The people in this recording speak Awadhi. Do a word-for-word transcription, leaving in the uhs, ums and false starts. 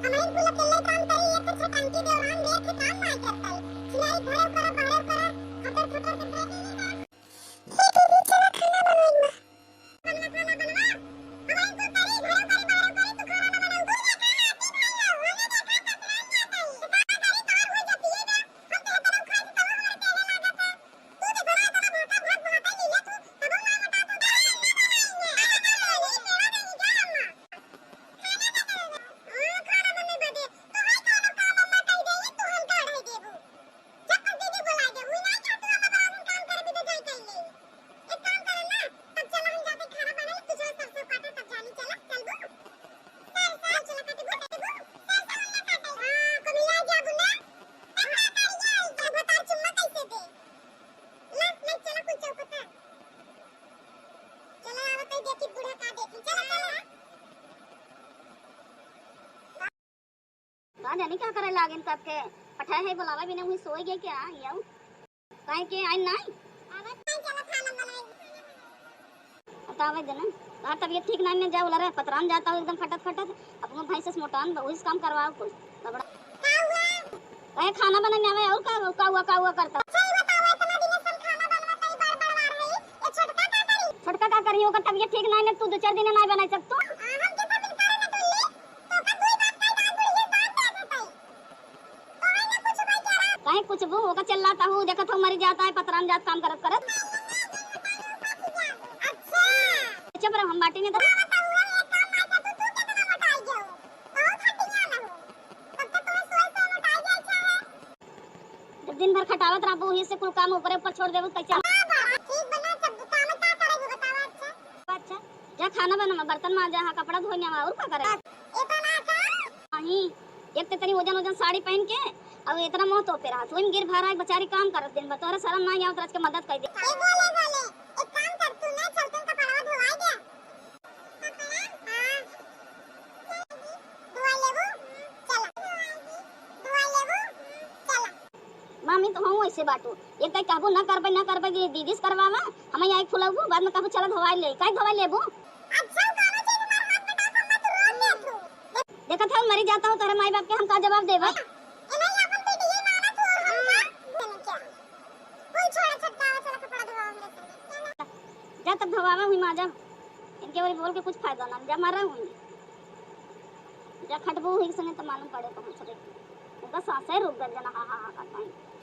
हमही कुल अकेले काम करी, एक छटांकी देवरान देख के काम नाई करता है। सिलाई घरे करा, बाहरे करा, खटर खटर के देख। हे दीदी, चला खाना बनाई माँ। बनवा, खाना बनवा। हमही कुल करी, घरे करी, बाहरे करी, तू खाना ना बनाऊ। तू देखा, हाथी भाई ना, होने देखा, कतराई जाता है। तो का करी, तार हो जाती है ना। हम तो इतना खाई, तो हमारे कहने लगा था। तू तो बड़ा, बड़ा भाटा, भात बनाता ही है तू, तब हम ना बता तू। खाना बनने बदे, तो हाय खाना का मम्मा कह दे, ये तू हम का रह देबू। जब तक दीदी बुला दे, हुई नहीं क्या तू हम बड़ा काम कर भी तो जाई कहीं। एक काम करो ना, तब चला हम जाते खाना बना ले, कुछ और सरसों काटे तब जानी चला, चलबू? सरसों चला काटे, बोल, काटे, बोल। सरसों वाला काटे। हाँ, को मिला दिया बुना। अब का कर जाई, तो भतार चुम्मा कैसे दे? ला, ले चला कुछ चौपता। चला आवत है, देखी बूढ़ा का देखी। चला, चला। का जानी का करे लागेन कब के। पठाए है बुलावा बिना हुई सोई गए क्या? आऊ काहे के आई नाई? आवत है, चला खाना बनाई। बतावे दे ना। का तबीयत ठीक नाई, मैं जाऊ लरे पतरान जाता हूँ एकदम फटत फटत। अपनो भाई से मोटान बहु इस काम करवाओ कुल। बबड़ा। का हुआ? कहे खाना बनाने आवे और का, का हुआ, का हुआ करता? अच्छा, ये बताओ, इतना दिन से हम खाना बनवाता ही बार बार बार है, ये छोटका का करी? छोटका का करी, ओकर तबीयत ठीक नाई, ने तू दो चार दिन नाई बनाई सकतो। आ, हम कितना दिन करे ना तू ले? तो का कोई बात कही, दान दे देता है। तो है ना कुछ भाई कह रहा? काहे कुछ बू, ओकर चिल्लाता हूँ, देखत हूँ मरी जाता है, पतरान जात काम करत करत। अच्छा। चुप रहो, हम बाटी में तो। हाँ, बताओ, एक काम ना कर, तू, तू कितना मोटाई गयो? बहुत हटिया ना हो। तब तो तुम्हें सोए सोए मोटाई जाए क्या है? जब दिन भर खटावत रहबू, वही से कुल काम ऊपरे ऊपर छोड़ देबू, कैसे? हाँ, बड़ा ठीक बना, जब काम का करेगी बतावा, अच्छा? अच्छा, जा खाना बना, बर्तन मांजा, हाँ, कपड़ा धोने, और का करे? इतना काम? नहीं, एक तो तनी वजन वजन साड़ी पहन के, और इतना मुंह तोपे रहा, तू गिर भरा, एक बेचारी काम करत दिन भर, तोहरा शर्म ना आवत, रच के मदद कर दे। ए, बोले, बोले, एक काम कर, तू ना चल, तू कपड़ा धोवाई दे। मामी, तो हम वैसे बाटू। एक कहीं कहबू, "ना करबे, ना करबे, ये दीदी से करवावा।" हम यहाँ एक फुलौबू, बाद में कहबू, "चलो, धोवाई ले।" काहे धोवाई लेबू? अच्छा, कहना चाहिए, तुम्हारे हाथ में डाल, हम मत रोन दे तू। देखत है, मरी जाता हूँ, तोहरे माई बाप के हम का जवाब देबे? ए, नहीं, अपन बेटी ये माना तू और हम का? मैंने क्या? कोई छोड़ा, छटकावा, चलो, कपड़ा धोवा, हमरे संगे। चलो। जा तब धोवावा हुई, माजा। इनके बारे बोल के कुछ फायदा ना, जा मारा हुई। जा खटबू हुई संगे तो मालूम पड़े कहाँ से। उनका सांसें रुक गए, जना हा, हा, हा करता है।